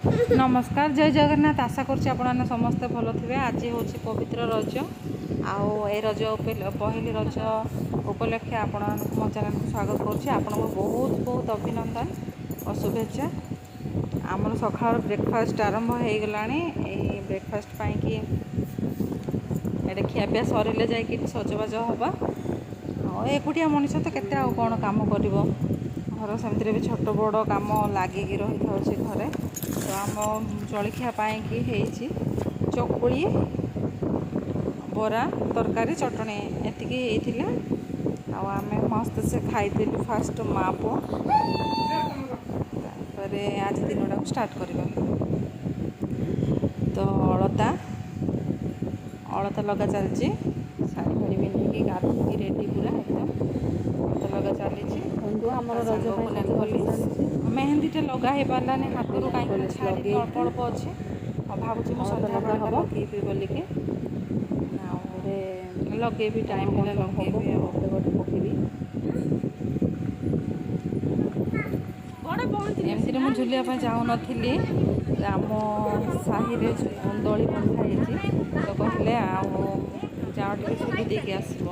ନମସ୍କାର, ଜୟ ଜଗନ୍ନାଥ। ଆଶା କରୁଛି ଆପଣମାନେ ସମସ୍ତେ ଭଲ ଥିବେ। ଆଜି ହେଉଛି ପବିତ୍ର ରଜ ଆଉ ଏ ରଜ, ପହିଲି ରଜ ଉପଲକ୍ଷେ ଆପଣମାନଙ୍କୁ ମୋ ଚ୍ୟାନେଲକୁ ସ୍ୱାଗତ କରୁଛି। ଆପଣଙ୍କୁ ବହୁତ ବହୁତ ଅଭିନନ୍ଦନ ଓ ଶୁଭେଚ୍ଛା। ଆମର ସକାଳର ବ୍ରେକଫାଷ୍ଟ ଆରମ୍ଭ ହେଇଗଲାଣି। ଏଇ ବ୍ରେକଫାଷ୍ଟ ପାଇଁକି ଏଠି ଖିଆପିଆ ସରିଲେ ଯାଇକି ସଜବାଜ ହେବା। ଆଉ ଏକୁଟିଆ ମଣିଷ ତ କେତେ ଆଉ କ'ଣ କାମ କରିବ? ଘର ସେମିତିରେ ବି ଛୋଟ ବଡ଼ କାମ ଲାଗିକି ରହିଥାଉଛି ଘରେ। ତ ଆମ ଜଳଖିଆ ପାଇଁକି ହେଇଛି ଚକୁଳି, ବରା, ତରକାରୀ, ଚଟଣି, ଏତିକି ହେଇଥିଲା। ଆଉ ଆମେ ମସ୍ତ ସେ ଖାଇଥିଲୁ ଫାଷ୍ଟ ମା ପୁଅ। ତାପରେ ଆଜି ଦିନଟାକୁ ଷ୍ଟାର୍ଟ କରିବା। ତ ଅଳତା ଲଗା ଚାଲିଛି। ଶାଢ଼ୀ ଫାଢ଼ୀ ପିନ୍ଧିକି, ଗାଧୋଇକି ରେଡ଼ି ପୁରା ଏକଦମ। ଅଳତା ଲଗା ଚାଲିଛି। ବନ୍ଧୁ, ଆମର ରଜ ସାଙ୍ଗକୁ ପାଇଁ ନେଲ୍ ସଜବାଜ ପଲିସ୍ ଚାଲିଛି। ମେହେନ୍ଦୀଟା ଲଗା ହେଇପାରିଲାନି ହାତରୁ, କାହିଁକି ପଲିସ୍ ଛାଡ଼ିନି, ଅଳ୍ପ ଲଗେଇକି ଅଳ୍ପ ଅଛି। ଆଉ ଭାବୁଛି ମୁଁ ଅଳତା ଲଗା ସନ୍ଧ୍ୟାବେଳଟା ହବ। ଲଗେଇବି ବୋଲିକି। ଆଉ ଏବେ ଲଗେଇବି, କଣ ଟାଇମ୍ କଣ ହେଲେ ସବୁ ହବ, ଲଗେଇବି। ମୁଁ ଆଉ ଗୋଟେ ଗୋଟେ ପକେଇବି। ଏମିତିରେ ମୁଁ ଝୁଲିବା ପାଇଁ ଯାଉନଥିଲି। ଆମ ସାହିରେ ଦୋଳି ବନ୍ଧା ହେଇଛି, ତ କହିଲେ ଆଉ ଯାଅ ଟିକେ ଝୁଲି ଦେଇକି ଆସିବ।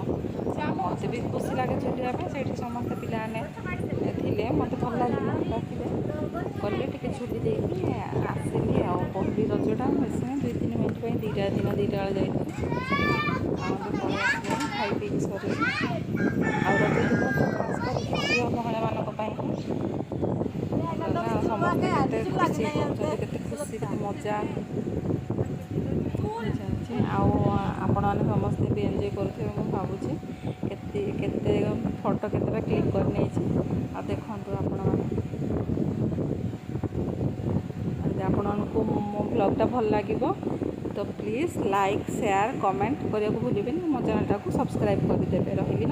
ମୋତେ ବି ଖୁସି ଲାଗେ ଝୁଲିବା ପାଇଁ। ସେଇଠି ସମସ୍ତେ ପିଲାମାନେ ଥିଲେ, ମୋତେ ଭଲ ଲାଗିଲା, ଡାକିଲେ, ଗଲି ଟିକେ ଝୁଲି ଦେଇକି ଆସିଲି। ଆଉ ପହିଲି ରଜଟା ବେଶୀ ନାହିଁ, 2-3 ମିନିଟ୍ ପାଇଁ, 2ଟା ଦିନ 2ଟା ବେଳେ ଯାଇଥିଲି। ଆଉ ଏବେ ପଳେଇ ଆସିଲିଣି ଖାଇ ପିଇକି ସରିକି। ଆଉ ରଜ ଦିନ ତ ଖାସ୍ କରିକି ଝିଅ ମହିଳାମାନଙ୍କ ପାଇଁ ନା, ସମସ୍ତେ କେତେ ଖୁସି କରୁଛନ୍ତି, କେତେ ଖୁସି, କେତେ ମଜା ଚାଲିଛି। ଆଉ ଆପଣମାନେ ସମସ୍ତେ ବି ଏନ୍ଜୟ କରୁଥିବେ ମୁଁ ଭାବୁଛି। କେତେ କେତେ ଫଟୋ କେତେଟା କ୍ଲିକ୍ କରିନେଇଛି, ଆଉ ଦେଖନ୍ତୁ ଆପଣମାନେ। ଯଦି ଆପଣମାନଙ୍କୁ ମୋ ବ୍ଲଗ୍ଟା ଭଲ ଲାଗିବ ତ ପ୍ଲିଜ୍ ଲାଇକ୍, ସେୟାର, କମେଣ୍ଟ କରିବାକୁ ଭୁଲିବେନି। ମୋ ଚ୍ୟାନେଲଟାକୁ ସବସ୍କ୍ରାଇବ୍ କରିଦେବେ। ରହିଲି।